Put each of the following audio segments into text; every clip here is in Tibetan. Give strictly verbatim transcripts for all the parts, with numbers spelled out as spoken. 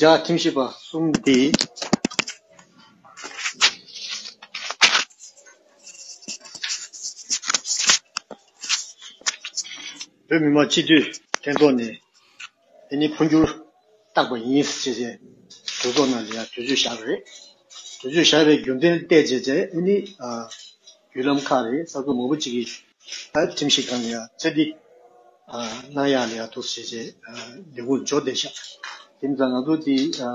རྒྱ་ཁྲིམས་ཞིབ་པ་གསུམ་དེ། བོད་མི་མང་སྤྱི་འཐུས་ལྷན་ཚོགས་ནས་ཨ་ནི་འཕོ་འགྱུར་བཏང་པ་ཡིན་ཟེར་བྱས་གྲོས་ཚོགས་ནང་ལ་ཡང་གྲོས་ཆོད་བཞག་པ་རེད། གྲོས་ཆོད་བཞག་པའི་རྒྱུ་མཚན་བལྟས་བྱས་བྱས་ཨ་ནི་ཨ་བརྒྱུད་ལམ་ཁག་རེད། ས་ཚོགས་མང་པོ་ཅིག་གིས་ཨ་ཁྲིམས་ཞིབ་ཁང་ལ་ཡང་བཅར་འདྲི་ཨ་གནང་ཡག་ལ་ཡང་འདུག་ཟེར་བྱས་ཨ་ལས་ཁུངས་འབྱོར་བསྡད་ཤག་དེ་ཙང་ང་ཚོ་དེ་ཨ་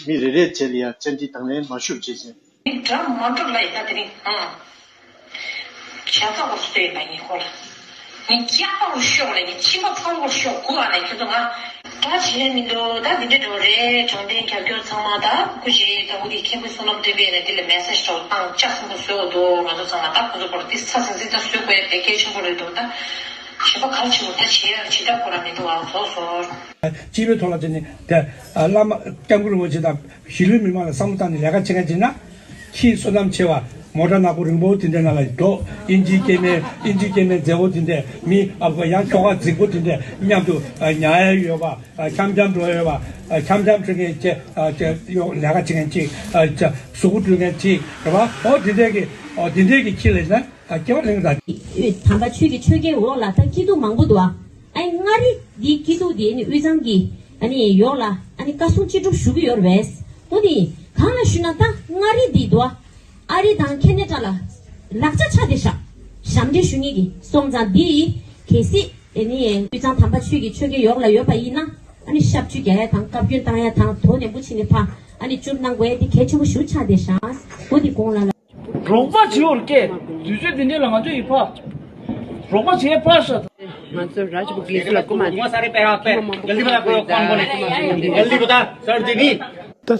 མི་རེ་རེ་བྱས་ལ་ཡང་བཅར་འདྲི་དང་ལེན་མ་ཞུ་བྱས་བྱས། ནི་འདྲ་མ་འགྲོ་ལ་ཡིན་ད་དེ་རིང་ཨང་། ཞབས་ཏོག་གོ་སོས་ལ་ཡིན་ཁོ་ལ། ནི་སྐྱག་པ་རུ་ཤོག་ལ་ཡིན་ཕྱི་མ་ཚང་པོ་ཤོག་གུ་ཨ་ནས་ཁྱོད་ཚོ་ང་། ད་བྱས་མི་འདུག་ད་འདི་འདྲ་འགྲོ་རེད། དྲང་བདེན་རྒྱབ་སྐྱོར་ཚང་མ་ད་སྐུ་མཁྱེན་ད་འུ་དེ་མཁན་པོ་བསོད་ནམས་བསྟན་པས་ནས་དེ་ལ་མེ་སེ་ཇི་ཞིག་བཏང་ལྕགས་སྲིན་པོ་བཟོས་འོ་འདུག་ང་ཚོ་ཚང་མ་ད་ཁོ་ཚོ་སྐོར་དེ་ས་ཟིན་ཟིན་ད་བཟོས་དགོས་ཡ་དེ་གལ་ཆེན་པོ་རེད་འདུག་ད་བྱེད་པ་ག་རེ་བྱེད་དགོས་ད་བྱེད་ཡ་བྱེད་ཐབས་ཁོ་རང་མི་འདུག་ཨ་བཟོ་བཟོ། སྤྱི་པའི་ཐོག་ལ་བྱས་ནས་དེ་བླ་མ་སྐྱབས་མགོན་རིན་པོ་ཆེ་དང་གཞིས་ལུས་མི་མང་ལ་བསམ་བློ་བཏང་ནས་ལས་ཀ་བྱེད་མཁན་བྱས་ན། ཁྱི་བསོད་ནམས་ཆེ་བ་མོ་ཊ་ནག་པོ་རིང་པོ་དེ་འདྲ་ནང་ལ་འགྲོ། ཨིན་ཇིའི་སྐྱེ་དམན་ཨིན་ཇིའི་སྐྱེ་དམན་མཛེས་པོ་དེ་འདྲ་མི་ཨ་ཁུ་ཡང་ཁྱོ་ག་རྫིག་པོ་དེ་འདྲ་མཉམ་དུ་ཉལ་ཡ་ཡོད་པ། འཆམ་འཆམ་འགྲོ་ཡ་ཡོད་པ། འཆམ་འཆམ་འགྲོ་མཁན་ཅིག་ལས་ཀ་བྱེད་མཁན་ཅིག་གཟུགས་པོ་འགྲོ་མཁན་ཅིག་རེད་པ། ཨོ་དེ་འདྲ་གི་ཨོ་དེ་འདྲ་གི་ཁྱི་ལ་ན་སྐྱེ་བ་ལེན་གི་ད། དམ་པ་ཆོས་ཀྱི་ཆོས་རྒྱལ་འོག་ལ་ད་སྐྱིད་སྡུག་མང་པོ་འདུག་ཨ། ཨ་ནི་མངའ་རིས་འདི་སྐྱིད་སྡུག་འདི་ཨ་ནི་དབུས་གཙང་གི་ཨ་ནི་ཡོག་ལ་ཨ་ནི་བཀའ་གསུང་ཅི་སྒྲུབ་ཞུ་གི་ཡོད་རེད་པས། འོ་ནི་གང་ལ་ཞུ་ན་ད་མངའ་རིས་འདི་འདུག་ཨ། ཨ་རི་དང་ཁེ་ན་ཌ་ལ་ལག་ཆ་ཆགས་བསྡད་ཤག་ཞབས་འདྲེན་ཞུ་མཁན་གྱི་སོང་ཙང་འདི་གལ་སྲིད་ཨ་ནི་དབུས་གཙང་དམ་པ་ཆོས་ཀྱི་ཆོས་རྒྱལ་ཡོག་ལ་ཡོད་པ་ཡིན་ན་ཨ་ནི་ཞབས་ཕྱི་རྒྱག་ཡ་དང་བཀའ་བཀྱོན་བཏང་ཡ་དང་དོ་ནན་པོ་བྱས་ནས་ཕ་ཨ་ནི་བཅུར་གནང་དགོས་ཡ་འདི་གལ་ཆེན་པོ་ཞིག་ཆགས་བསྡད་ཤག་འོ་འདི་དགོངས་ལ་ལ། རོགས་པ་བྱེད་འོར་སྐད། དུས་ཚོད་འདི་འདྲ་ལ་ང་ཚོ་ཡི་ཕ། རོགས་པ་བྱེད་ཕ་ཤ། ང་ཚོ་ར་ཇི་པུ་གི་སུ་ལ་ཀུ་མ་ཀུ་མ་སར་པེ་ར་པེ་གལ་ལི་པ་ད་ཀོ་ཀོན་ཀོན་གལ་ལི་པ་ད་སར་དེ་ནི། ད་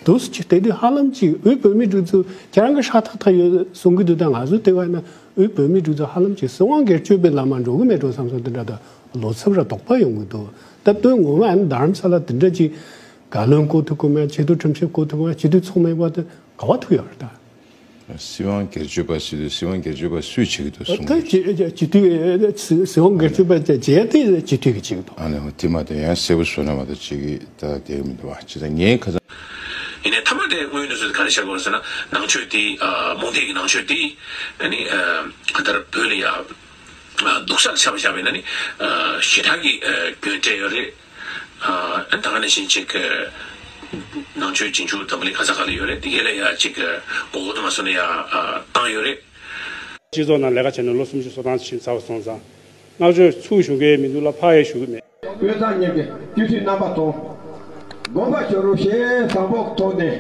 དུས་ཅི་དེ་དུས་ཧ་ལམ་ཅིག་དབུས་བོད་མི་སྒྲིག་འཛུགས་ཁྱེད་རང་གི་ཧྲ་ཐག་ཐག་ཡོད་གསུང་གི་འདུག་ད་ང་ཚོ་དེ་བ་ན་དབུས་བོད་མི་སྒྲིག་འཛུགས་ཧ་ལམ་ཅིག་སྲིད་དབང་སྒེར་གཅོད་པའི་ལམ་མ་འགྲོ་གི་མེད་འགྲོ་བསམ་སོང་། དེ་འདྲ་ད་བློ་འཚབ་ར་དོགས་པ་ཡོང་གི་འདུག་ད་དོན་ངོ་མ་ཨ་ནི་རྡ་རམ་ས་ལ་དེ་འདྲ་ཅིག་བཀའ་བློན་བསྐོ་ཐུབ་ཀྱི་མེད། སྤྱི་འཐུས་ཁྲིམས་ཞིབ་བསྐོ་ཐུབ་ཀྱི་མེད། སྤྱི་འཐུས་ཚོགས་མེད་པ་དེ་ག་བ་ཐུག་ཡོད་རེད་ད། སྲིད་དབང་སྒེར་གཅོད་པ་ཟེར་དུས་སྲིད་དབང་སྒེར་གཅོད་པ་སུས་བྱེད་ཀྱི་འདུག་གསུང་ད་གི། སྤྱི་སྤྱི་འཐུས་སྲིད་དབང་སྒེར་གཅོད་པ་བྱས་བྱས་ཏེ་སྤྱི་འཐུས་ཀྱིས་བྱེད་ཀྱི་འདུག་ཨ་ནི་དེ་མ་གཏོགས་ཡང་གསལ་པོ་བཟོ་ན་མ་གཏོགས་བྱེད་ཀྱི་ད་བསྡད་ཀྱི་མི་འདུག་བ། བྱས་ཙང་ངའི་ཁ་སང་། ཡིན་ནའི་མཐའ་མ་དེ་དངོས་ཡོད་གནས་ཚུལ་དེ་ག་རེ་བཤད་དགོས་ཟེར་ན་ནང་ཆོས་དེ་ཨ་རྨོངས་དད་ཀྱི་ནང་ཆོས་དེ་ཨ་ནི་ཨ་ག་ལྟར་བོད་ལ་ཡ་ཨ་སྡུག་ཅག་ཆགས་པ་བཞག་པས་ན་ནི་ཨ་ཞེ་དྲག་གི་ཨ་སྐྱོན་སྤྲད་ཡོད་རེད། ཨ་ད་ག་ནང་བཞིན་ཅིག་ནང་ཆོས་རྗེས་འཇུག་འཛམ་བུ་གླིང་ག་ས་ག་ལ་ཡོད་རེད། དེ་ག་ལ་ཡ་ཅིག་མགོ་སྐོར་དུ་མ་སོང་ན་ཡ་བཏང་ཡོད་རེད། སྤྱི་ཚོགས་ནང་ལས་ཀ་བྱས་ནས་ལོ་སུམ་ཅུ་སོ་གྲངས་ཕྱིན་ཚར་བ་སོང་ཙང་། བསྔགས་བརྗོད་ཚུར་ཞུ་མཁན་མི་འདུག་ལ་ཕར་ཡང་ཞུ་གི་མེད། དབུས་གཙང་གཉིས་ཀྱི་སྤྱི་འཐུས་རྣམ་པ་དང་། དགོངས་པ་ཞུ་རོགས་ཞེས་བཟང་པོ་ཐོག་ནས།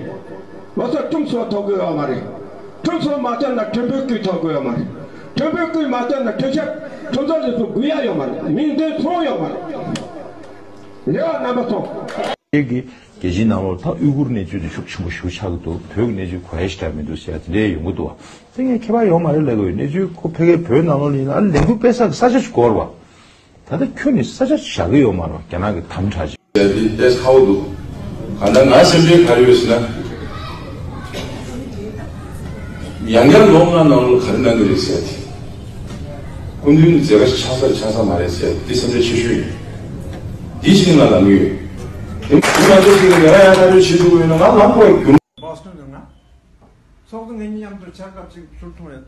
ང་ཚོ་ཁྲིམས་སྲོལ་ཐོག་དགོས་ཡོད་མ་རེད། ཁྲིམས་སྲོལ་མ་ཐོག་ན་ཁྲིམས་དཔོན་སྐུ་ཐོག་དགོས་ཡོད་མ་རེད། ཁྲིམས་དཔོན་སྐུ་མ་ཐོག་ན་ཁྲིམས་ཞིབ་ཁྲིམས་རྩོད་ལས་ཁུངས་དགོས་ཡ་ཡོད་མ་རེད། མིང་དོན་མཚུངས་ཡོད་མ་རེད། རེ་བ་རྣམ་པ་ཚོ། ཁྱེད་ཀྱིས་རྒྱལ་སྤྱིའི་ནང་ལོགས་ད་ཨུ་ཀུར་གནས་ཚུལ་དེ་ཤུགས་ཆེན་པོ་ཞིག་ཆགས་ཀྱི་འདུག་བོད་ཀྱི་གནས་ཚུལ་གོ་ཡ་ཞེ་དྲག་མི་འདུག་ཟེར་ཡ་དེ་འདྲ་ཡོང་གི་འདུག་བ། དེ་ངས་ཁྱད་པར་ཡོད་མ་རེད་ལབ་ཀྱི་ཡོད། གནས་ཚུལ་ཁོ་ཕ་གིའི་བོད་ནང་ལོགས་ལ་ཡིན་ན་ཨ་ལས་འགུལ་སྤེལ་ས་གི་ས་ཆ་ཞིག་དགོས་རེད་བ། ད་ལྟ་ཁྱོན་ནས་ས་ཆ་བཞག་གི་ཡོད་མ་རེད་བ། རྒྱ་ནག་གི་དམ་དྲག་ཅིག་དེ་ཏེས་ཁ་བོ་འདུག་གང་ལྟར་ང་སེམས་ཁྲལ་ག་རེ་ཡོད་ཟེར་ན། ཡང་བསྐྱར་ལོ་ལྔ་ནང་ལོགས་ག་རེ་གནང་གི་རེད་ཟེར་ཏེ། སྐུ་མདུན་མཛད་དཀའ་ཆགས་ས་ཆགས་ས་མ་རེད་ཟེར་ཏེ་སེམས་ཁྲལ་ཆེ་ཤོས་ཡོད། འདི་ཞིག་ང་ལངས་ཡོད། དེ་ང་ཚོ་ཞིག་ལ་ཡང་ཡང་ཐག་གཅོད་བྱེད་ཐུབ་ཀྱི་ཡོད་ན་ང་ལངས་དགོས་རྒྱུ། Boston་ལ་ང་། ཚོགས་གཙོ་ངེད་གཉིས་མཉམ་དུ་ཆ་སྐབས་ཅིག་ཚུར་མཐོང་ཡོད།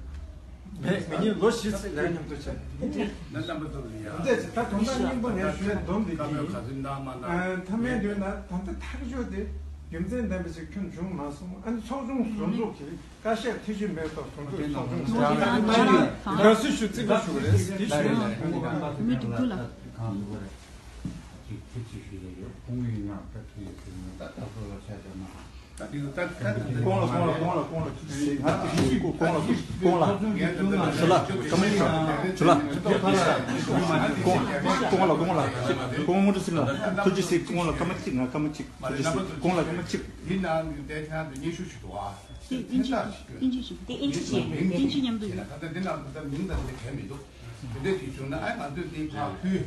ངེད་གཉིས་ལོ་བཞི་ཙམ་ལས་མཉམ་དུ་བྱས། ད་དོན་དག་སྙིང་པོ་ངས་ཞུ་ཡ་འདོམས་འདི་གི་ཡིན། མཐའ་མའི་དུས་ན་ད་ལྟ་ཐག་གཅོད་དེ་རྒྱུ་མཚན་ལྡན་པ་ཞིག་ཁྱོན་བྱུང་མ་སོང་། ཨ་ནི་ཚོགས་ཆུང་ཟུར་འཛུགས་ཀྱིས་བཀའ་ཤག་ཐེ་བྱུས་མེད་ཐོག་ཟུར་འཛུགས་ཚོགས་ཆུང་ཟུར་འཛུགས་དགའ་བསུ་ཞུ་རྩིས་པ་ཞུ་རེད་དེ་ཞུ་ཡ་ཡིན། ཁོང་ལ་ཁོང་ལ་ཁོང་ལ་ཁྱེད་ཀྱིས་གོང་ལ་གོང་ལ་གོང་ལ་ཁྱེད་ཀྱིས་ང་ཁྱེད་ཀྱིས་གོང་ལ་གོང་ལ་ཞུ་ལ་ཀ་མ་ཅི་ཞུ་ལ་གོང་ལ་གོང་ལ་གོང་ལ་ཐུགས་རྗེ་གཟིགས་གོང་ལ་ཀ་མ་ཅི་ང་ཀ་མ་ཅི་ཐུགས་རྗེ་གཟིགས་གོང་ལ་ཀ་མ་ཅི། འདི་ནང་དུ་བསྡད་ཐང་དུ་སྙན་ཞུ་ཞིག་འདུག་ཨ། དེ་ཨིན་ཇི་ཨིན་ཇི་ཞིག་དེ་ཨིན་ཇི་ཞིག་ཨིན་ཇི་མཉམ་དུ་ཡོད། ད་ལྟ་འདི་ནང་དུ་ད་མིང་དང་འདི་གས་མི་འདུག་དེ་འདྲ་ཞིག་བྱུང་ན་ཨ་ང་ཚོས་འདི་ཕར་ཕུལ།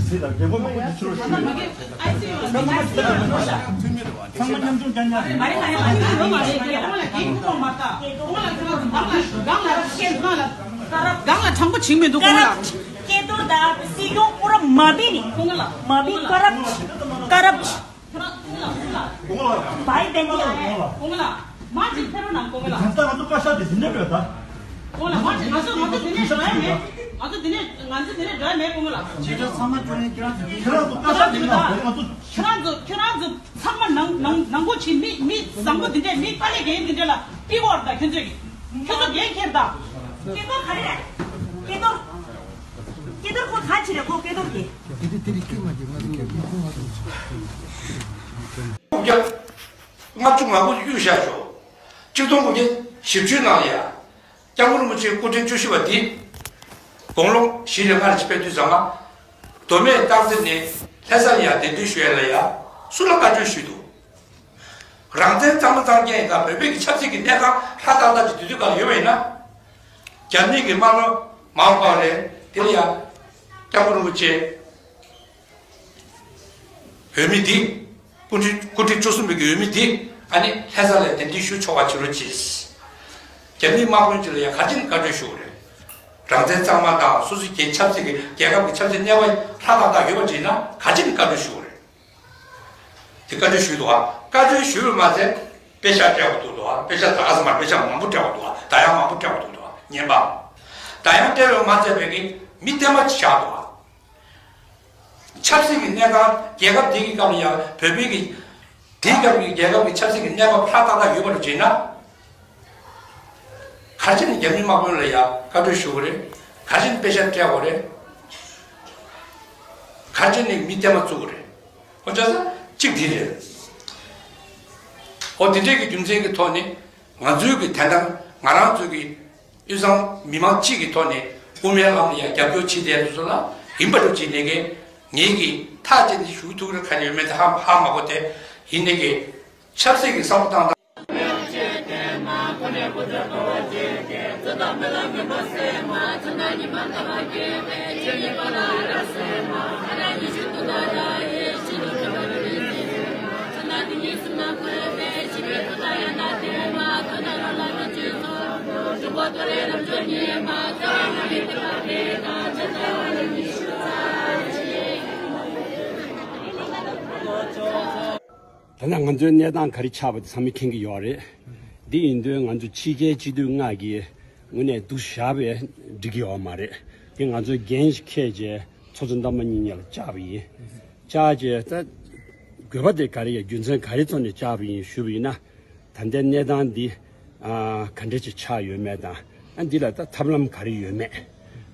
ཅིག་ཟེར་ད། རྒན་གོག་མང་པོ་ཅིག་ཕྱི་རོགས་ཞུ་ཡོད། ཚང་མ་མཉམ་ཆུང་རྐྱང་རྐྱང་རེད། སྒང་ལ་དྲང་པོ་བྱིང་མི་འདུག་ཁོང་ལ། སྐལ་རྡོར་དང་སྲིད་སྐྱོང་པུ་ར་མ་བི་ནི། ཁོང་ལ་མ་བི་ཀ་རབ་ཀ་རབ། བའི་བན་དེ་ལ། གོང་ལ། མ་ཅིག་ཕེ་རོ་ནང་གོང་ལ། དེ་ལྟ་ང་ཚོ་བཀའ་ཤག་དེ་འདི་འདྲ་རེད་ད། གོང་ལ་མ་ཅིག་ང་ཚོ་ང་ཚོ་འདི་ནས་འགྲོ་ཡ་མེད། ང་ཚོ་འདི་ནས་ང་ཚོ་འདི་ནས་འགྲོ་ཡ་མེད་གོང་ལ། ཁྱེད་ཚོ་ཚང་མ་འགྲོ་ཡིན། ཁྱེད་རང་ཚོ་བཀའ་ཤག་འདི་ནང་ང་ཚོ། ཁྱེད་རང་ཚོ་ཁྱེད་རང་ཚོ་ཚང་མ་ནང་ནང་ནང་པོ་བྱེད། མི་མི་བཟང་པོ་འདི་འདྲས། མི་དཀའ་ལས་རྒན་འདི་འདྲས་ལ་ཕི་གོ་བར་ད། ཁྱོད་ཚོས་ཁྱོད་ཚོ་འགན་འཁྱེར་ད། སྐལ་རྡོར་ག་རེ་རེད། སྐལ་རྡོར། སྐལ་རྡོར་ཁོ་ག་ཅི་རེད། ཁོ་སྐལ་རྡོར་གི། དེ་དེ་དེ་རིགས་སྐྱོན་མ་རྒྱབ་ང་ཚོ་ཡོད་ཁོང་ང་ཚོ། ལྔ་བཅུ་ང་དགུ་གཡུག་བཞག་ཤོག་གཅིག་སྟོང་དགུ་བརྒྱ་བཞི་བཅུའི་ནང་ལ་ཡ། སྐྱབས་མགོན་རིན་པོ་ཆེའི་སྐུ་ཕྲེང་བཅུ་བཞི་པ་འདི། དགུང་ལོ་བཞི་ནས་ལྔ་ལ་ཕེབས་དུས་ཙམ་པ། མདོ་སྨད་སྟག་འཚེར་ནས་ལྷ་ས་ལ་ཡ་གདན་འདྲེན་ཞུ་ཡ་ལ་ཡ། སུ་ལ་བཀའ་འཁྲོལ་ཞུས་འདུག་རང་བཙན་གཙང་མ་གཙང་རྐྱང་ཡིན་ད། བོད་པའི་གི་ཆབ་སྲིད་ཀྱི་གནས་སྟངས་ཧྲ་ཏག་ཏག་ཅིག་དེ་དུས་སྐབས་ལ་ཡོད་པ་ཡིན་ན། རྒྱ་མི་གི་དམག་ལོ་མང་བ་རེད། དེ་ལ་ཡ། སྐྱབས་མགོན་རིན་པོ་ཆེ། འོས་མི་འདི། སྐུ་ཕྲེང་སྐུ་ཕྲེང་བཅུ་གསུམ་པའི་གི་འོས་མི་འདི། ཨ་ནི་ལྷ་ས་ལ་གདན་འདྲེན་ཞུ་ཆོག་པ་བྱེད་རོགས་གྱིས། རྒྱ་མིའི་དམག་དཔོན་ཅིག་ལ་ཡང་ག་ཅི་ནས་བཀའ་འཁྲོལ་ཞུ་དགོས་རེད། རང་བཙན་གཙང་མ་དང་སོ་སོའི་རྒྱལ་ཆབ་སྲིད་ཀྱི་རྒྱལ་ཁབ་ཀྱི་ཆབ་སྲིད་གནས་བབ་ཧྲ་ཏག་ཏག་ཡོད་པ་ཅིག་ཡིན་ན་ག་ཅི་ནས་བཀའ་འཁྲོལ་ཞུ་དགོས་རེད། དེ་བཀའ་འཁྲོལ་ཞུས་འདུག་ཨ། བཀའ་འཁྲོལ་ཞུས་པ་མ་ཟད། དཔེ་ཤག་སྤྲད་དགོས་འདུག་ཨ། དཔེ་ཤག་ད་ག་ས་མར་དཔེ་ཤག་མང་པོ་སྤྲད་དགོས་འདུག་ཨ། ད་ཡང་མང་པོ་སྤྲད་དགོས་འདུག་འདུག་ཨ། ཉན་པ། ད་ཡང་སྤྲད་པ་མ་ཟད་པའི་གི་མི་བསྟན་པ་ཅིག་བཞག་འདུག་ཨ། ཆབ་སྲིད་ཀྱི་གནས་སྟངས་རྒྱལ་ཁབ་འདི་གི་སྐབས་ལ་ཡང་བོད་པའི་གི། དེའི་སྐབས་ཀྱི་རྒྱལ་ཁབ་ཀྱི་ཆབ་སྲིད་ཀྱི་གནས་བབ་ཧྲ་ཏག་ཏག་ཡོད་པ་རུ་བྱས་ན། ག་རེ་བྱས་ནས་རྒྱ་མིའི་དམག་དཔོན་ལ་ཡང་བཀའ་འཁྲོལ་ཞུ་དགོས་རེད། ག་རེ་བྱས་ནས་དཔེ་ཤག་སྤྲད་དགོས་རེད། ག་རེ་བྱས་ནས་མི་བསྟན་པ་བཙུགས་དགོས་རེད། ཨོ་ཅག་ས་གཅིག་འདི་རེད། ཨོ་འདི་འདྲའི་གི་རྒྱུ་མཚན་གྱི་ཐོག་ནས་ང་ཚོའི་གི་དན་རྟགས་ང་རང་ཚོའི་གི་དབུས་གཙང་མི་མང་སྤྱི་གི་ཐོག་ནས་དབུ་མའི་ལམ་ལ་ཡང་རྒྱབ་སྐྱོར་བྱེད་བསྡད་དུ་སོང་ལ་ཡིན་པ་འགྲུབ་བྱེད་ནས་གི་ངེད་ཀྱི་ཐག་བཅད་ནས་ཞུ་ཐུབ་རེ་ག་རེ་ཡོད་མེད་དེ་ཧ་ཧ་མ་གོ་དེ་ཡིན་ནས་གི་ཆབ་སྲིད་ཀྱི་བསམ་བློ་བཏང་སྟངས། ད་ནང་ང་ཚོའི་གནས་སྟངས་ག་རེ་ཆགས་པ་དེ་ཚང་མས་མཁྱེན་གྱི་ཡོད་རེད། འདི་ཡིན་དུས་ང་ཚོ་ཕྱི་རྒྱལ་སྤྱི་འཐུས་ལྔ་གིས་དངོས་གནས་སྡུག་བཞག་པས་འགྲིག་གི་ཡོད་མ་རེད། དེ་ང་ཚོའི་འགན་ཞིག་འཁྱེར་རྗེས་ཚོགས་གཙོ་རྣམ་པ་གཉིས་གཉིས་ལ་བཅར་བ་ཡིན། བཅར་རྗེས་ད་དགོས་པ་དེ་ག་རེ་ཡ་རྒྱུ་མཚན་ག་རེ་ཐོག་ནས་བཅར་བ་ཡིན་ཞུས་པ་ཡིན་ན། ད་ལྟའི་གནས་སྟངས་འདི་ཨ་ག་འདྲ་ཅིག་ཆགས་ཡོད་མེད་དང་ཨ་འདི་ལ་ད་ཐབས་ལམ་ག་རེ་ཡོད་མེད།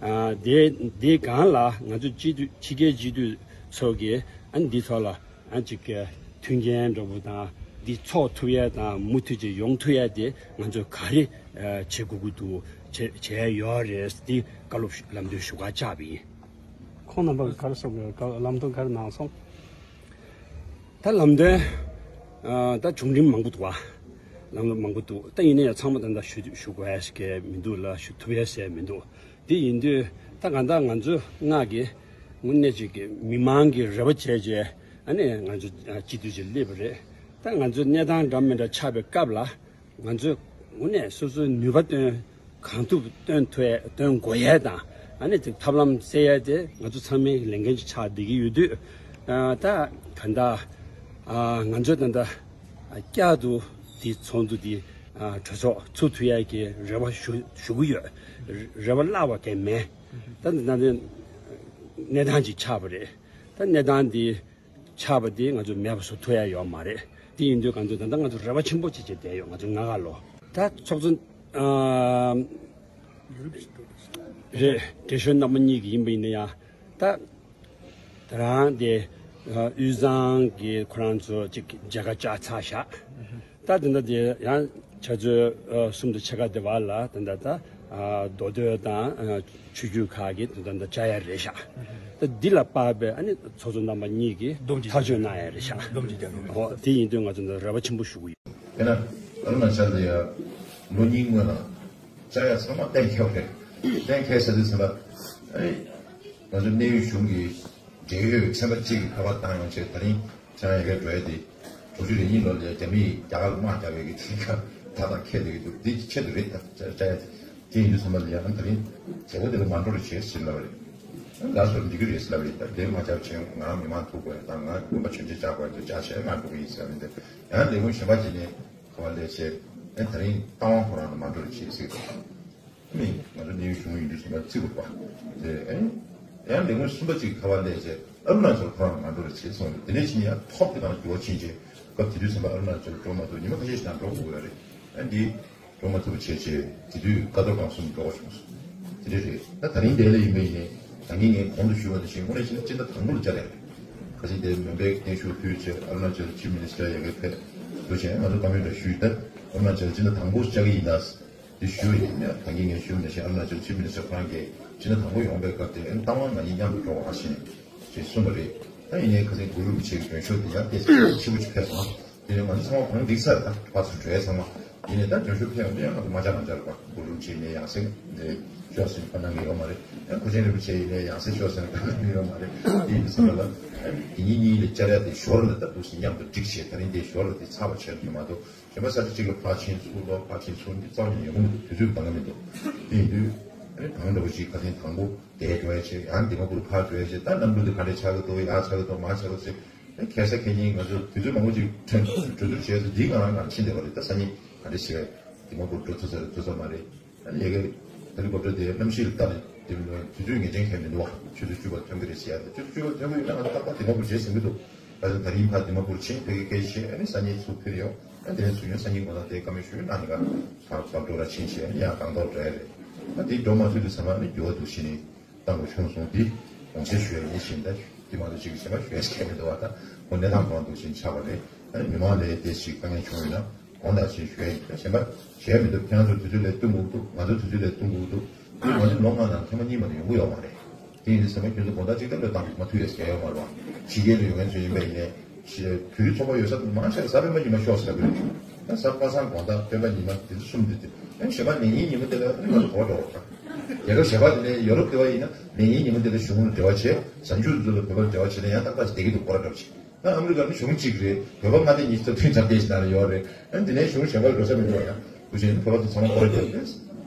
ཨ་དེ་དེའི་སྒང་ལ་ང་ཚོ་སྤྱི་འཐུས་ཕྱི་རྒྱལ་སྤྱི་འཐུས་ཚོ་གིས་ཨ་འདི་ཐོག་ལ་ཨ་ཅིག་མཐུན་རྐྱེན་འདྲ་པོ་དང་ འདི་ཚོགས་ཐུབ་ཡས་དང་མུ་མཐུད་ཅིག་ཡོང་ཐུབ་ཡས་དེ་ང་ཚོས་ག་རེ་བྱེད་དགོས་ཀྱི་འདུག་བྱེད་བྱེད་ཡས་ཡོད་རེད། འདི་བཀའ་སློབ་ལམ་སྟོན་ཞུ་ག་བཅར་བ་ཡིན། ཁོང་རྣམ་པ་ག་རེ་གསུངས་ཡོད། ལམ་སྟོན་ག་རེ་གནང་སོང་། ད་ལམ་སྟོན་ཨ་ད་བྱུང་རིམ་མང་པོ་འདུག་བ། ལམ་སྟོན་མང་པོ་འདུག་ད་ཡིན་ན་ཡང་ཚང་མ་ད་ལྟ་ཞུ་ཞུ་དགོས་ཡ་ཞིག་གས་མི་འདུག་ལ། ཞུ་ཐུབ་ཡ་ཟེར་མི་འདུག་དེ་ཡིན་དུས་ད་གང་ལྟར་ང་ཚོ་ལྔ་གི་དངོས་གནས་ཅིག་གི་མི་མང་གི་རེ་བ་བྱས་རྗེས་ཨ་ནི་ང་ཚོ་ཨ་སྤྱི་འཐུས་ཅིག་སླེབས་པ་རེད། ད་ང་ཚོ་གནས་སྟངས་འདྲ་མི་འདྲ་ཆགས་པའི་སྐབས་ལ། ང་ཚོས་དངོས་གནས་སོ་སོའི་ནུས་པ་བཏོན། གང་ཐུབ་བཏོན་ཐུབ་ཡས་བཏོན་དགོས་ཡས་དང་ཨ་ནི་ཅིག་ཐབས་ལམ་བཙལ་ཡས་དེ་ང་ཚོ་ཚང་མའི་ལས་འགན་ཅིག་ཆགས་བསྡད་ཀྱི་ཡོད་དུས། ཨ་ད་ག་འདྲ་ཨ་ང་ཚོས་ད་ལྟ་བསྐྱར་དུ་དེ་ཚོགས་འདུ་དེ་ཨ་གྲོས་ཚོགས་ཚུགས་ཐུབ་ཡས་ཀྱི་རེ་བ་ཞུ་ཞུ་གི་ཡོད། རེ་བ་བརླག་པ་གང་མེད། ད་ད་ད་གནས་སྟངས་ཅིག་ཆགས་པ་རེད། ད་གནས་སྟངས་དེ། ཆགས་པ་དེ་ང་ཚོས་མེད་པ་བཟོ་ཐུབ་ཡ་ཡོད་མ་རེད། དེ་ཡིན་དུས་ང་ཚོས་ད་ལྟ་ང་ཚོ་རེ་བ་ཆེན་པོ་བྱེད་བྱེད་བསྡད་ཡོད། ང་ཚོ་ལྔ་ཀ་ལོ། ད་ཚོགས་གཙོ་ཨ་རེད། བགྲེས་གཞོན་རྣམ་པ་གཉིས་ཀྱི་ཡིན་པ་ཡིན་ན་ཡང་ད་ད་རང་དེ་ཨ་དབུས་གཙང་གི་ཁོ་རང་ཚོ་ཅིག་མཇལ་ཁ་བཅར་ཚར་བཞག་ད་དེ་འདྲ་དེ་ཡང་ཆུ་ཚོད་ཨ་གསུམ་དང་ཕྱེད་ཀ་དེ་བར་ལ་དེ་འདྲ་ད་ཨ་མདོ་སྟོད་དང་ཨ་ཆོས་བརྒྱུད་ཁག་གི་དེ་འདྲ་ད་བཅར་ཡ་རེད་ཤག་ད་འདི་ལ་དཔག་པའི་ཨ་ནི་ཚོགས་གཙོ་རྣམ་པ་གཉིས་ཀྱིས་སྡོམ་གཅིག་ཐག་གཅོད་གནང་ཡ་རེད་ཤག་སྡོམ་གཅིག་རྒྱག་དགོས། ཨོ་དེ་ཡིན་དུས་ང་ཚོ་འདི་རེ་བ་ཆེན་པོ་ཞུ་གི་ཡོད། དཔེར་ན་ཨ་རུ་ན་ཅལ་ལ་ཡ་ལོ་གཉིས་སྔོན་ལ་བཅར་ཡ་ཚང་མ་གཏན་འཁེལ་བ་རེད། གཏན་འཁེལ་ཟེར་དུས་ཙམ་པ་ཨ་ནི་ང་ཚོ་གནས་ཡུལ་གཞུང་གི་འབྲེལ་ཡོད་ཚན་པ་གཅིག་གིས་ཁ་པར་བཏང་ཡོང་བྱས། ད་རིང་ཁྱེད་རང་ཡ་གིར་འགྲོ་ཡ་དེ་དྲུག་ཅུ་རེ་གཉིས་ལོ་ལ་རྒྱ་མིས་རྒྱ་གར་ལ་དམག་རྒྱག་པའི་གི་དེ་ག་ད་ལྟ་འཁེལ་བསྡད་ཀྱི་འདུག་འདི་ཆེད་དུ་རེད། ད་བཅར་ཡ་དེ་དེ་ཡིན་དུས་ཙམ་པ་ལ་ཡ་ཨ་ད་རིང་མཛད་སྒོ་དེ་ལ་མ་འགྲོ་རོགས་བྱེད་ཟེར་ལབ་པ་རེད། ལགས་སོ་འགྲིག་གི་རེད་ཟེར་ལབ་པ་རེད། ད་དེ་མ་བཅར་བྱས་ང་རང་མི་མང་ཐུག་དགོས་དང་ང་དགོན་པ་མཆོད་མཇལ་བཅར་དགོས་འདུག་བཅར་བྱས་ང་འགྲོ་གི་ཡིན་ཟེར་ལབ་པ་རེད། ཡང་ལས་ཁུངས་གཞན་པ་ཅིག་ནས་ཁ་པར་སླེབས་བྱས་ཨ་ད་རིང་རྟ་དབང་ཁོ་རང་ལ་མ་འགྲོ་རོགས་བྱེད་ཟེར་གི་འདུག་ཨ་ནི་ང་ཚོ་གནས་ཡུལ་གཞུང་ཡིན་དུས་ཙམ་པ་བརྩི་དགོས་པ། དེ་ཨ་ནི་ཡང་ལས་ཁུངས་གསུམ་པ་གཅིག་གིས་ཁ་པར་སླེབས་བྱས་ཨ་རུ་ན་ཅལ་ཁོ་རང་མ་འགྲོ་རོགས་བྱེད་གསུངས་རེད། དེ་ནས་ཕྱིན་ཡང་ཐོག་དེ་དང་འགྱུར་བ་ཕྱིན་བྱས་སྐབས་དེ་དུས་ཙམ་པ་ཨ་རུ་ན་ཅལ་འགྲོ་མ་ཐུབ། ཉི་མ་ཁ་ཤས་ཤིག་ནང་འགྲོ་དགོས་ཡོད་རེད། ཨ་འདི་འགྲོ་མ་ཐུབ་པ་བྱས་བྱས་དེ་དུས་ཀ་རྡོར་སྒང་གསུམ་འགྲོ་དགོས་བྱུང་སོང་། དེ་འདྲ་རེད། ད་ད་རིང་འདི་ལ་ཡིན་པ་ཡིན་ནའི་ད་གིན་ངས་གོང་དུ་ཞུས་པ་ནང་བཞིན་དངོས་གནས་བྱས་ན་སྤྱི་ཟླ་དང་པོ་ལ་བཅར་ཡ་རེད། ཁ་སང་དེ་མོན་པའི་སྙན་ཞུ་ཕུལ་བྱས་ཨ་རུ་ན་ཅལ་ཅིབ་མི་ནི་སི་ཊར་ཡ་གིར་ཕེབས་འདུག་བྱས་ང་ཚོ་བཀའ་མོལ་འདྲ་ཞུས། ད་ཨ་རུ་ན་ཅལ་སྤྱི་ཟླ་དང་པོ་བཅར་གི་ཡིན་ད། དེ་ཞུ་བ་ཡིན་ན་ད་གིན་ངས་ཞུ་མི་ཤེས། ཨ་རུ་ན་ཅལ་ཅིབ་མི་ནི་སི་ཊར་ཁོ་རང་གིས་ཕྱི་ཟླ་དང་པོ་ཡོང་པའི་སྐབས་དེ་ཨ་ནི་རྟ་དབང་ང་གཉིས་མཉམ་དུ་འགྲོ་བ་ཞེས་ཅེས་གསུངས་པ་རེད། ད་ཡིན་ནའི་ཁ་སང་གུ་རུ་རིན་པོ་ཆེ་གི་མགྲོན་ཤོག་དེ་ཡང་ཏོག་ཙམ་ཆེ་པོ་ཅིག་ཕེབས་སོང་། དེ་ནས་ང་ཚོ་ཚང་མ་གང་འགྲིག་ཚར། ད་ཕར་ཚུར་འགྲོ་ཡ་ཚང་མ་ཡིན་ནའི་ད་མགྲོན་ཤོག་ཕེབས་ཡོང་དུས་ཡང་ང་ཚོ་མ་བཅར་མ་བཅར་བ་གུ་རུ་རིན་པོ་ཆེ་ནས་ཡང་སེ་ཤོག་ཟེར་ནས་ཕར་གནང་གི་ཡོད་མ་རེད། ཨ་ཁུ་ཆེན་རིན་པོ་ཆེ་ཡིན་ནའི་ཡང་སེ་ཤོག་ཟེར་ནས་ཕར་གནང་གི་ཡོད་མ་རེད། དེ་ཡིན་དུས་ཙམ་པ་ལ་ཨ་དེ་གཉིས་གཉིས་ལ་བཅར་ཡ་དེ་ཞོར་ལ་ད་འདུག་སེ་མཉམ་དུ་སྒྲིག་བྱས་ད་རིང་དེ་ཞོར་ལ་དེ་ཚར་བ་བྱས་ཡོད་མ་གཏོགས། གཞན་པ་ས་ཆ་གཅིག་ལ་ཕར་ཕྱིན་ཚུར་ལོག་ཕར་ཕྱིན་ཚུར་འདི་རྩ་བ་ནས་ཡོང་གི་མི་འདུག་དུས་ཚོད་འདང་གི་མི་འདུག་དེ་ཡིན་དུས་ཨ་ནི་གང་འདྲ་བོ་ཞིག་ཁ་སང་དང་པོ་འདས་འགྲོ་ཡ་བྱས་ཡང་འདི་མ་བུར་ཕར་འགྲོ་ཡ་བྱས་ད་གནམ་གྲུ་འདི་ག་འདྲས་ཆགས་ཀྱི་འདུག་ཡར་ཆགས་ཀྱི་འདུག་མར་ཆགས་ཀྱི་འདུག་ཟེར་ཨ་ནི་ཁ་སང་ཁ་ཉིན་ང་ཚོ་དུས་ཚོད་མང་པོ་ཅིག་ཕྲན་གྲོས་བསྡུར་བྱས་ཚེ་འདི་ང་རང་ང་ཕྱིན་བསྡད་པ་རེད། ད་སང་ཉིན་ག་འདྲས་ཞིག་རེད། འདི་མ་བུར་འགྲོ་ཐུབ་ས་རེད་ཐུབ་ས་མ་རེད། ཨ་ནི་ཡ་གི་ཧེ་ལི་ཀོབ་ཊར་དེ་གནམ་གཤིས་ལ་ལྟ་ནས་དེ་མིན་དུས་ཚོད་ངེས་ཅན་གང་ཡང་མི་འདུག་བ། ཆུ་ཚོད་བཅུ་པ་ཐོན་གི་རེད་ཟེར་ཡ་དེ་ཆུ་ཚོད་བཅུ་པ་ཐོན་གི་ཡོད་ན་ང་ཚོ་ཏག་ཏག་འདི་མ་བུར་བྱས་ཟིན་གི་འདུག་ད་ད་རིང་ཕར་འདི་མ་བུར་ཕྱིན་ཕ་གི་སྐད་ཆ་བཤད་ཨ་ནི་སང་ཉིན་ཚུར་ཕེབས་ཡོང་། ཨ་དེ་ནས་ཚུར་ཡོང་སང་ཉིན་དགོང་དག་དེ་བཀའ་མོལ་ཞུས་ན་ནི་ག་ཕར་བར་དོ་ར་ཕྱིན་བྱས་ཡང་གང་ཐོག་འགྲོ་ཡ་རེད། ཨ་དེ་འགྲོ་མ་ཐུབ་དུས་ཚང་མ་ནི་འགྱུར་བ་འདུག་ཕྱིན་ནི་གཏང་དགོས་བྱུང་སོང་། དེ་དགོངས་བཞེས་ཞུ་ཡ་ཡིན་ཕྱིན་ད་དེ་མ་གཏོགས་ཅིག་གཞན་པ་ཞུ་ཡ་ཞིག་མི་འདུག་བ། ད་ཁོ་གནས་སྟངས་གང་འདུག་ཕྱིན་ཆགས་པ་རེད། ཨ་ནི་མི་མང་ལ་དེ་ཞིག་དཀའ་ངལ་བྱུང་ཡོད་ན་དགོངས་དག་ཞེས་ཞུ་ཡ་ཡིན། ད་གཞན་པ་གཞན་མི་འདུག་ཁྱེད་རང་ཚོ་དུས་ཚོད་ལས་བསྟུན་དགོས་འདུག་ང་ཚོ་དུས་ཚོད་ལས་བསྟུན་དགོས་འདུག་དེ་ང་ཚོ་ལོ་ལྔ་ནང་ཐེངས་མ་གཉིས་མ་གཏོགས་ཡོང་གི་ཡོད་མ་རེད། དེ་ཡིན་དུས་ཚང་མ་ཁྱོད་ཚོ་དགོང་དག་གཅིག་ལྟར་ལོས་བཏང་མ་ཐུབ་ཡས་བྱས་ཡོད་མ་རེད་བ། ཕྱི་རྒྱལ་ལ་ཡོད་མཁན་ཚོ་ཡིན་པ་ཡིན་ནའི་ཕྱི་བོད་རིགས་ཚོགས་པ་ཡོད་ས་མང་ཆེ་གཟའ་སྤེན་པ་ཉི་མ་ཤོག་ཟེར་གི་རེད། ད་གཟའ་པ་སངས་དགོང་དག་སྤེན་པ་ཉི་མ་དེ་ཚོ་གསུམ་དེ་དེ་ཨ་ནི་གཞན་པ་ལས་ཉིན་ཉིན་མོ་དེ་ལ་ཨ་ནི་ང་ཚོ་གོ་འགྲོ་བ། རྒྱལ་ཁབ་གཞན་པ་དེ་ནས་ཡོ་རོབ་དེ་བ་ཡིན་ན་ལས་ཉིན་ཉིན་མོ་དེ་ལ་གཞུང་ལ་འབྲེལ་བ་བྱས་གཟའ་མཇུག་ཚོ་ལ་བོད་པར་འབྲེལ་བ་བྱས་ན་ཡང་ཏག་ཏག་ཞིག་བསྡད་ཀྱི་འདུག་སྐོར་ར་འགྲོ་བྱས། ད་ཨ་མི་རི་ཀ་ནི་གཞུང་གཅིག་རེད། བོད་པ་མངའ་སྡེ་ཉི་ཤུ་རྩ་བདུན་ཙམ་དེ་ཞིག་ནང་ལ་ཡོད་རེད། ཨ་འདི་ནས་གཞུང་གཞན་པ་འགྲོ་ས་མི་འདུག་ཡ། བུ་ཆེན་བོད་པ་ཚོ་ཚང་མ་སྐོར་རྒྱབ་རེད། ད་ལས་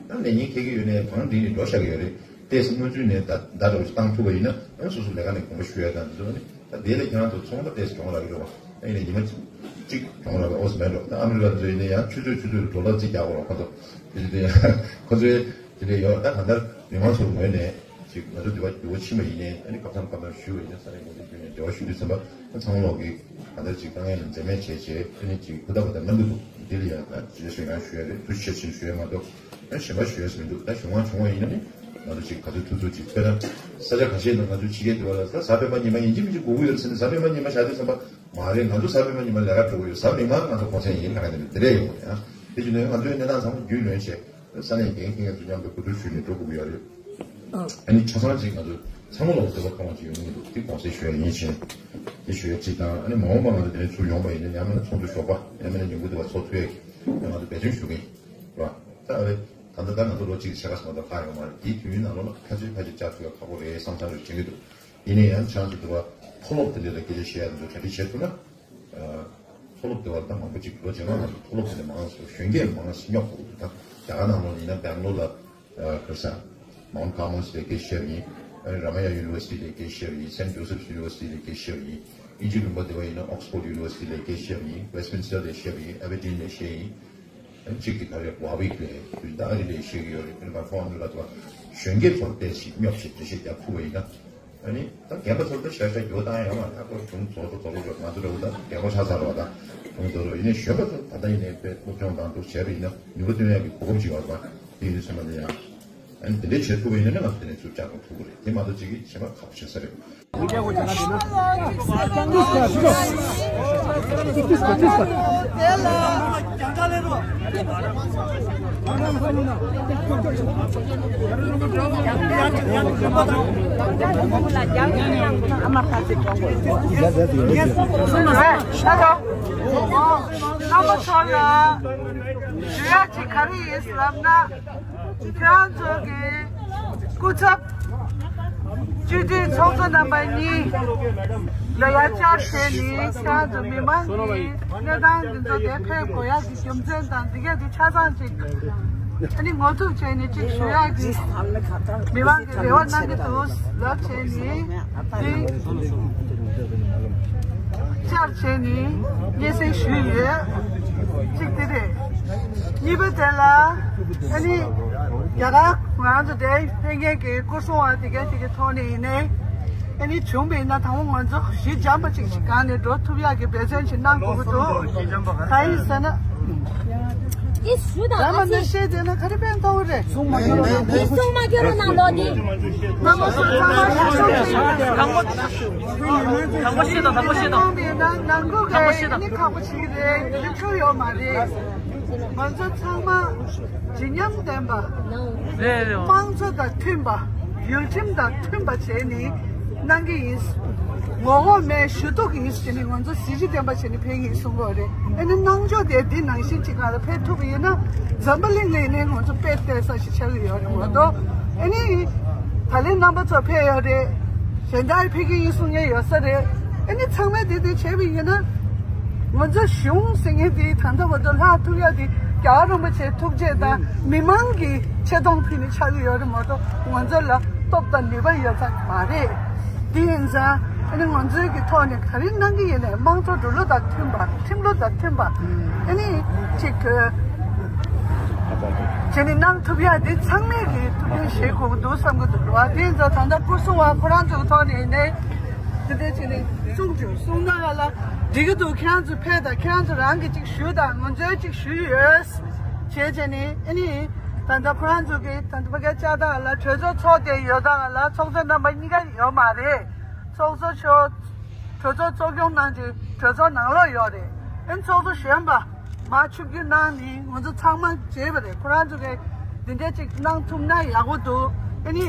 ཉིན་ཁེལ་གྱི་ཡོད་ནས་གང་འགྲིག་ནས་འགྲོ་བཞག་གི་ཡོད་རེད། ཏོག་ཙམ་སྔོན་ཚུད་ནས་ད་ད་འདྲ་བོ་ཞིག་བཏང་ཐུབ་པ་ཡིན་ན་ཨ་སོ་སོ་ལས་ཀ་ནས་དགོངས་པ་ཞུ་ཡ་དང་འདི་ཚོ་ནི་ད་དེ་ལས་ཁྱེད་རང་ཚོ་ཚོང་པ་ཏོག་ཙམ་གྱོང་རག་གི་རེད་བ། ཨ་ཡིན་ནས་ཉི་མ་གཅིག་གྱོང་རག་པའི་ཨོ་ཙམ་མེད་འགྲོ། ད་ཨ་མི་རི་ཀ་འདི་ཚོ་ཡིན་ན་ཡང་ཆུ་ཚོད་ཆུ་ཚོད་ལ་འགྲོ་ལ་རྩིས་རྒྱག་དགོས་རེད་ཁོ་ཚོ། དེ་ཚོ་དེ་ཡང་ཁོ་ཚོའི་དེ་འདྲ་ཡོད་རེད། ད་གང་ལྟར་མི་མང་ཚོའི་ངོས་ནས་ཅིག་ང་ཚོ་འདི་བ་འགྱུར་བ་ཕྱིན་པ་ཡིན་ནའི་ཨ་ནི་སྐབས་མཚམས་སྐབས་མཚམས་ཞུས་པ་ཡིན་ན་ས་གནས་འགོ་འཛིན་བརྒྱུད་ནས་འབྲེལ་བ་ཞུ་དུས་ཙམ་པ་ཚང་མ་ལོག་གི་གང་ལྟར་ཅིག་དཀའ་ངལ་ལ་འཛེམ་མེད་བྱས་བྱས་ཨ་ནི་ཅིག་ཧུར་ཐག་པ་དང་གནང་གི་འདུག་འདི་ལ་ཡང་ད་རྗེས་སུ་ཡང་ཞུ་ཡ་རེད། ཐུགས་རྗེ་ཆེ་ཞུ་ཡ་མ་གཏོགས་ཨ་གཞན་པ་ཞུ་ཡ་ཞིག་མི་འདུག་ད་གཞུང་དབང་བྱུང་བ་ཡིན་ན་ནི་ ང་ཚོ་ཅིག་ག་ཚོད་ཐུབ་ཚོད་ཅིག་དཔེར་ན་ས་ཆ་ཁ་ཤས་ནང་ང་ཚོ་ཕྱི་རྒྱལ་དུ་བ་ལ་ས་གཟའ་སྤེན་པ་ཉི་མ་ཡིན་གཅིག་མིན་གཅིག་དགོས་ཀྱི་ཡོད་ཟེར་ནས་གཟའ་སྤེན་པ་ཉི་མ་བཞག་དུས་ཙམ་པ་མ་རེད། ང་ཚོ་གཟའ་སྤེན་པ་ཉི་མ་ལས་ཀ་འགྲོ་གི་ཡོད། གཟའ་མིག་དམར་ང་ཚོ་གུང་སེང་ཡིན་ག་ག་དེ་འདྲ་དེ་འདྲ་ཡོང་གི་ཡོད། དེ་བཞིན་ང་ཚོའི་གནས་སྟངས་ཚང་མ་རྒྱུས་ལོན་བྱས། ས་གནས་འགན་འཁྱེར་མཁན་ཚོ་མཉམ་དུ་གོ་བསྡུར་ཞུས་ནས་འགྲོ་དགོས་ཀྱི་ཡོད་རེད། ཨ་ནི་ཆ་ཚང་ཅིག་ང་ཚོ་ཚང་མ་ལ་འདོད་པ་ཐོག་མ་ཅིག་ཡོང་གི་འདུག་དེ་དགོངས་སེལ་ཞུ་ཡ་ཡིན་ཕྱིན། དེ་ཞུ་ཡ་གཅིག་དང་ཨ་ནི་མ་འོངས་པ་ང་ཚོ་དེ་ཚུར་ཡོང་པ་ཡིན་ན་ཡང་མིན་ན་ཚོགས་འདུ་ཞོགས་པ་ཡང་མིན་ན་ཉིན་གུང་དེ་བ་ཚོགས་ཐུབ་ཡ་གི་ང་ཚོ་འབད་བརྩོན་ཞུ་གི་ཡིན། རེད་བ། ད་ཨ་ནི་ད་ལྟ་ད་ང་ཚོ་ལོ་གཅིག་ཕྱེད་ཀ་ཙམ་ད་ལྷག་ཡོད་མ་རེད། དེའི་དུས་ཡུན་ནང་ལོགས་ལ་ཕལ་ཆེར་ཕལ་ཆེར་བཅར་ཐུབ་ཡ་ཁག་པོ་རེད་བསམ་བསམ་རེ་བྱེད་ཀྱི་འདུག་ཡིན་ན་ཡང་ཆང་ཚོ་དུ་བ་མཐོ་སློབ་དེ་འདྲ་ལ་སྐད་ཆ་བཤད་ཡ་དེ་ཚོ་གྲ་སྒྲིག་བྱེད་ཐུབ་ན། མཐོ་སློབ་དེ་བར་ད་མང་པོ་ཅིག་ལོ་རྗེས་མ་ང་ཚོ་མཐོ་སློབ་དེ་ནས་མང་ཙམ་གཞོན་སྐྱེས་མང་ཙམ་སྙོག་དགོས་ཀྱི་འདུག་ད་རྒྱ་གར་ནང་ལོགས་ཡིན་ན་སྦེང་ལོར་ལ་ཁུར་ས་Mount Carmel་ལ་སྐད་ཆ་བཤད་པ་ཡིན། ར་མ་ཡ་University་ལ་སྐད་ཆ་བཤད་པ་ཡིན། Saint Joseph's University་ལ་སྐད་ཆ་བཤད་པ་ཡིན། དབྱིན་ཇི་ལུང་པ་དེ་བ་ཡིན་ན་Oxford University་ལ་སྐད་ཆ་བཤད་པ་ཡིན། Westminster་ལ་བཤད་པ་ཡིན། Aberdeen་ལ་བཤད་ཡིན། གཅིག་དེ་ག་རེ་Warwick་ལ་ཡིན་ད་ཨ་རི་ལ་བཤད་ཀྱི་ཡོད་རེད། ཨ་ནི་མ་ཁོང་ཨ་ནི་ལ་དེ་བ་གཞོན་སྐྱེས་ཚོར་ཏོག་ཙམ་སྙོབ་བྱེད་འགྲེལ་བཤད་རྒྱག་ཐུབ་པ་ཡིན་ན། ཨ་ནི་ད་རྒན་པ་ཚོར་ད་ཤ་ཤ་རྒྱུ་བཏང་ཡང་མ་ད་ཁོ་གཞུང་རྫོགས་རྫོགས་རྫོགས་རྫོགས་ང་ཚོ་འདྲ་བོ་ད་རྒན་པ་ཆགས་ཚར་བ་ད་གཞུང་རྫོགས་རྫོགས་ཡིན་ནའི་གཞོན་པ་ཚོ་ད་ལྟ་ཡིན་ནའི་དཔེ་སློབ་སྦྱོང་དང་འདུག་བྱས་པ་ཡིན་ན་ནུས་པ་བཏོན་ཡག་གི་གོ་སྐབས་ཅིག་ཡོད་རེད་པ། དེ་ཡིན་དུས་ཚང་མ་ལ་ཡང་ཨ་ནི་དེ་འདྲའི་བྱེད་ཐུབ་པ་ཡིན་ན་ནི་ང་ཚོ་དེ་ནས་ཚུར་བཅར་དགོས་ཐུབ་ཀྱི་རེད། དེ་མ་གཏོགས་ཅིག་གིས་གཞན་པ་ཁག་པོ་བྱེད་ས་རེད། རྣམ་པ་ཚོ་ལ་ཞུ་ཡག་ཅིག་ག་རེ་ཡིན་ཟེར་ལབ་ན། ཁྱེད་རང་ཚོ་གི་སྐུ་ཚབ་སྤྱི་འཐུས་ཚོགས་གཙོ་རྣམ་པ་གཉིས་ལ་ཡར་བཅར་བྱས་ནས་ཁྱེད་རང་ཚོ་མི་མང་གི་གནས་སྟངས་འདི་ཚོ་དེ་ཕེབས་དགོས་ཡག་གི་རྒྱུ་མཚན་དང་འདི་ག་དེ་ཆ་ཚང་ཅིག་ཨ་ནི་ངོ་ཐུག་བྱས་ནས་ཅིག་ཞུ་ཡག་གི་མི་མང་གི་རེ་བ་གནང་གི་འདུག་ལབ་བྱས་ནས་དེ་བཅར་བྱས་ནས་སྙན་སེང་ཞུས་ཡོད། གཅིག་དེ་རེད། གཉིས་པ་དེ་ལ་ཨ་ནི་རྒྱ་གར་ང་ཚོ་དེ་ཕེབས་མཁན་གྱི་སྐུ་སྲུང་བ་དེ་ག་དེ་གའི་ཐོག་ནས་ཡིན་ནའི་ཨ་ནི་བྱུང་བ་ཡིན་ན་དང་པོ་ང་ཚོ་གཞི་འགྱམ་པ་ཅིག་ཅིག་སྒང་ནས་འགྲོ་ཐུབ་ཡག་གི་འབད་བརྩོན་ཅིག་གནང་དགོས་ཀྱི་འདུག་གང་ཡིན་ཟེར་ན། ཨེ་ཞུ་དང་ཨ་ཙི། ཤེས་དེ་ན་ག་རེ་ཕན་ཐོགས་རེད། གསུང་མ་ཁྱོད་རང་གསུང་མ་ཁྱོད་རང་ནང་ལོགས་ནི། ནང་པ་སུ་ཚང་མ་ཤེས་སོང་། དང་པོ་དང་པོ་ཤེས་དང་དང་པོ་ཤེས་དང་། ནང་ལོགས་ནི་ཁག་པོ་བྱེད་ཀྱི་རེད། ཁྱོད་ཡོད་མ་རེད། ང་ཚོ་ཚང་མ་བརྗིད་ཉམས་ལྡན་པ། རེད་རེད། དམངས་གཙོ་དང་མཐུན་པ། ཡུལ་ཁྲིམས་དང་མཐུན་པ་བྱས་ནས་གནང་གི་ཡིན། ངོ་རྒོལ་མེད། ཞུ་གཏུག་ཡིན་ཟེར་ནས་ང་ཚོ་གཟི་བརྗིད་ལྡན་པ་བྱས་ནས་ཕེབས་ཀྱི་ཡིན་གསུང་གི་ཡོད་རེད། ཨ་ནི་གནང་ཕྱོགས་དེ་འདི་ནང་བཞིན་ཅིག་ག་ལ་ཕེབས་ཐུབ་པ་ཡིན་ན་འཛམ་བུ་གླིང་ལ་ཡིན་ནའི་ང་ཚོ་དཔེ་སྟེར་ས་ཞིག་ཆགས་ཀྱི་ཡོད་རེད་མ་གཏོགས། ཨ་ནི་ད་ལན་རྣམ་པ་ཚོ་ཕེབས་ཡོད་རེད། གཞན་དག་ཕེབས་ཀྱི་ཡིན་གསུང་མཁན་ཡོད་ས་རེད། ཨ་ནི་ཚང་མས་དེ་དེ་བྱས་པ་ཡིན་ན། ང་ཚོ་གཞུང་ཟེར་མཁན་དེ་ད་ལྟ་བར་དུ་ལྷག་ཐུབ་ཡ་དེ་རྒྱལ་བ་རིན་པོ་ཆེའི་ཐུགས་རྗེ་དང་མི་མང་གི་ཆེ་མཐོང་ཕུལ་ནས་ཆགས་ཀྱི་ཡོད་རེད་མ་གཏོགས་ང་ཚོ་ལ་སྟོབས་དང་ནུས་པ་ཡོད་ས་མ་རེད། དེ་ཡིན་ཙང་ཨ་ནི་ང་ཚོའི་གི་ཐོག་ནས་ག་རེ་གནང་གི་ཡིན་ནའི་དམངས་གཙོ་འགྲོ་ལུགས་དང་མཐུན་པ། ཁྲིམས་ལུགས་དང་མཐུན་པ། ཨ་ནི་ཅིག་གི་བྱས་ནས་གནང་ཐུབ་ཡ་དེ་ཚང་མས་གི་ཐུགས་འགན་བཞེས་དགོས་ཀྱི་འདུག་བསམ་གི་འདུག་བ། དེ་ཡིན་ཙང་ད་ལྟ་སྐུ་སྲུང་བ་ཁོ་རང་ཚོའི་ཐོག་ནས་ཡིན་ནའི་དེ་འདྲ་བྱས་ནས་གསུང་རྒྱུ་གསུང་གནང་ཡ་ལ་འགྲིག་གི་འདུག་ཁྱེད་རང་ཚོ་ཕེབས་དང་། ཁྱེད་རང་ཚོ་རང་གི་ཅིག་ཞུས་དང་། ང་ཚོའི་ཅིག་ཞུས་ཡོད། བྱས་བྱས་ནས་ཨ་ནི་ད་ལྟ་ཁོ་རང་ཚོ་གི་ད་ལྟ་ཕ་གིར་བཅར་སྟངས་ལ་གྲོས་ཚོགས་ཚོགས་བསྡད་ཡོད་སྟངས་ལ་ཚོགས་གཙོ་རྣམ་པ་གཉིས་ཀ་ཡོད་མ་རེད། ཚོགས་གཙོ་མཆོག་གྲོས་ཚོགས་གཙོ་སྐྱོང་གནང་རྗེས་གྲོས་ཚོགས་ནང་ལོགས་ཡོད་རེད། ཨ་ནི་ཚོགས་གཙོ་གཞོན་པ་མར་ཆིབས་བསྒྱུར་གནང་ནས་ང་ཚོ་ཚང་མ་མཇལ་བ་རེད། ཁོ་རང་ཚོ་གིས་འདི་འདྲ་ཅིག་གནང་ཐུབ་ན་ཡག་པོ་འདུག་ཨ་ནི་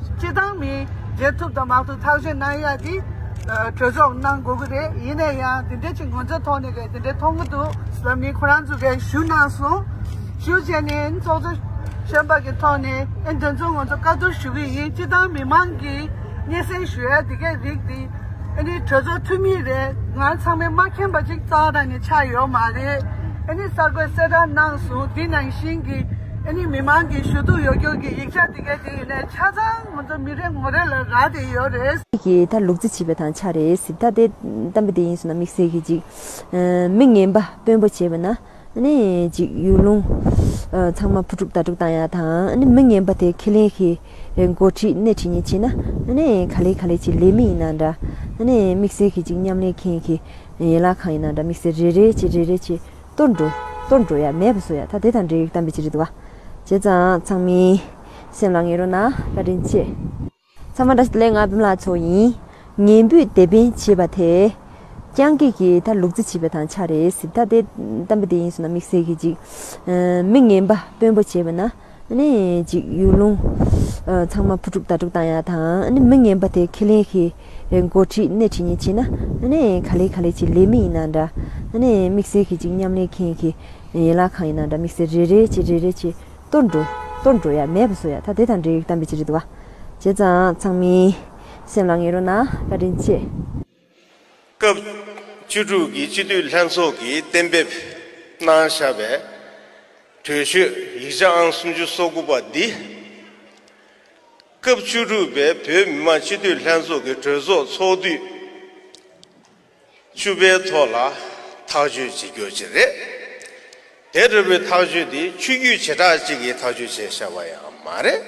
སྤྱི་བཏང་མི་མཇལ་ཐུབ་དང་མ་ཐུབ་ཐག་གཅོད་གནང་ཡ་དེ་གྲོས་ཚོགས་གནང་དགོས་ཀྱི་རེད། ཡིན་ན་ཡང་འདི་འདྲ་ཅིག་ང་ཚོའི་ཐོག་ནས་གིས་འདི་འདྲ་མཐོང་གི་འདུག་ཟེར་ནས་ཁོ་རང་ཚོ་གིས་ཞུ་གནང་སོང་། ཞུ་བྱས་ནས་ཚོགས་གཙོ་གཞོན་པ་གི་ཐོག་ནས་ཨ་འདི་ཚོ་ང་ཚོ་བཀའ་བསྡུར་ཞུ་གི་ཡིན། སྤྱི་བཏང་མི་མང་གིས་སྙན་སེང་ཞུ་ཡ་དེ་གའི་རིགས་དེ་ཨ་ནི་གྲོས་ཚོགས་འཐུས་མི་རེད། ང་ཚང་མས་མ་མཁྱེན་པ་ཅིག་རྩ་བ་ནས་ཆགས་ཡོད་མ་རེད། ཨ་ནི་གསར་འགོད་གསལ་བསྒྲགས་གནང་སོང་། དེ་ནང་བཞིན་གྱི་ཨ་ནི་མི་མང་གི་ཞུ་གཏུག་ཡོད་རྒྱུ་གི་ཡིག་ཆ་དེ་གའི་དེ་ཡིན་ནའི་ཆ་ཚང་ང་ཚོ་མི་རེ་ངོ་རེ་ལ་རག་བསྡད་ཡོད་རེད། གི་ད་ལུག་རྫི་བྱིས་པ་དང་ཆ་རེད་ཟེར། ད་དེ་གཏམ་དཔེ་དེ་ཡིན་སོང་ན་དམིགས་བསལ་གྱི་ཅིག་མི་ངན་པ་དཔོན་པོ་བྱས་པ་ན། ཨ་ནི་ཅིག་ཡུལ་ལུང་ཨ་ཚང་མ་ཕུ་དཀྲུག་ད་དཀྲུག་བཏང་ཡ་དང་། ཨ་ནི་མི་ངན་པ་དེ་ཁས་ལེན་གྱི་འགོ་ཁྲིད་སྣེ་ཁྲིད་མཁན་བྱས་ན། ཨ་ནི་ག་ལེ་ག་ལེ་ཅིག་ལས་མི་ཡིན་ན་འདྲ། ཨ་ནི་དམིགས་བསལ་གྱི་ཅིག་མཉམ་ལས་མཁན་གྱི་ཡན་ལག་ཁང་ཡིན་ན་འདྲ། དམིགས་བསལ་རེ་རེ་བྱས་རེ་རེ་བྱས་གཏོར་འགྲོ་གཏོར་འགྲོ་ཡ་མེད་པ་བཟོ་ཡ། ད་དེ་དང་འབྲེལ་ཡོད་གཏམ་དཔེ་ཅིག་རེད་འདུག་བ། བྱས་ཙང་ཚང་མས་ སེམས་ལ་ངེས་རོགས་གནང་། བཀའ་དྲིན་ཆེ། ཚང་མ་བཀྲ་ཤིས་བདེ་ལེགས། ང་བེམ་ལགས་ཚོ་ཡིན། ངན་བུས་དེད་དཔོན་བྱེད་པ་དེ། སྤྱང་ཀི་གིས་ད་ལུག་རྫི་བྱེད་པ་དང་ཆ་རེད་ཟེར། ད་དེ་གཏམ་དཔེ་དེ་ཡིན་སོང་ན་དམིགས་བསལ་གྱི་ཅིག་ཨ། མི་ངན་པ་དཔོན་པོ་བྱེད་པ་ན། ཨ་ནི་ཅིག་ཡུལ་ལུང་ཨ། ཚང་མ་ཕུ་དཀྲུག་ད་དཀྲུག་བཏང་ཡ་དང་། ཨ་ནི་མི་ངན་པ་དེ་ཁས་ལེན་གྱི་འགོ་ཁྲིད་སྣེ་ཁྲིད་མཁན་བྱེད་ན། ཨ་ནི་ག་ལེ་ག་ལེ་ཅིག་ལས་མི་ཡིན་ན་འདྲ། ཨ་ནི་དམིགས་བསལ་གྱི་ཅིག་མཉམ་ལས་མཁན་གྱི་ཡན་ལག་ཁང་ཡིན་ན་འདྲ། དམིགས་བསལ་རེ་རེ་བྱས་རེ་རེ་བྱས་གཏོར་འགྲོ། གཏོར་འགྲོ་ཡ། མེད་པ་བཟོ་ཡ། ད་དེ་དང་འབྲེལ་ཡོད་གཏམ་དཔེ་ཅིག་རེད་འདུག་བ། བྱས་ཙང་ཚང་མས་སེམས་ལ་ངེས་རོགས་གནང་། བཀའ་དྲིན་ཆེ། སྐབས་བཅུ་དྲུག་གི་སྤྱི་འཐུས་ལྷན་ཚོགས་ཀྱིས་གཏན་འབེབས་གནང་བཞག་པའི་གྲོས་ཆོད་ཡིག་ཆ་ཨང་སུམ་ཅུ་སོ་དགུ་པ་འདི། སྐབས་བཅུ་དྲུག་པའི་བོད་མི་མང་སྤྱི་འཐུས་ལྷན་ཚོགས་ཀྱི་གྲོས་ཚོགས་ཚོགས་དུས་བཅུ་པའི་ཐོག་ལ་ཐག་གཅོད་བྱེད་རྒྱུ་ཅིག་རེད། དེ་འདྲ་བའི་ཐག་གཅོད་འདི་ཆོས་བརྒྱུད་བྱེ་བྲག་ཅིག་གིས་ཐག་གཅོད་བྱས་བཞག་པ་ཡང་མ་རེད།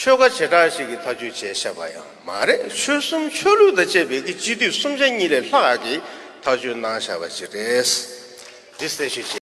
ཆོལ་ཁ་བྱེ་བྲག་ཅིག་གིས་ཐག་གཅོད་བྱས་བཞག་པ་ཡང་མ་རེད། ཆོལ་གསུམ་ཆོས་ལུགས་དང་བཅས་པའི་གི་སྤྱི་འཐུས་སུམ་ཆ་གཉིས་ལས་ལྷག་གིས་ཐག་གཅོད་གནང་བཞག་པ་ཅིག་རེད། འདི་གསལ་ཞུ་བྱས།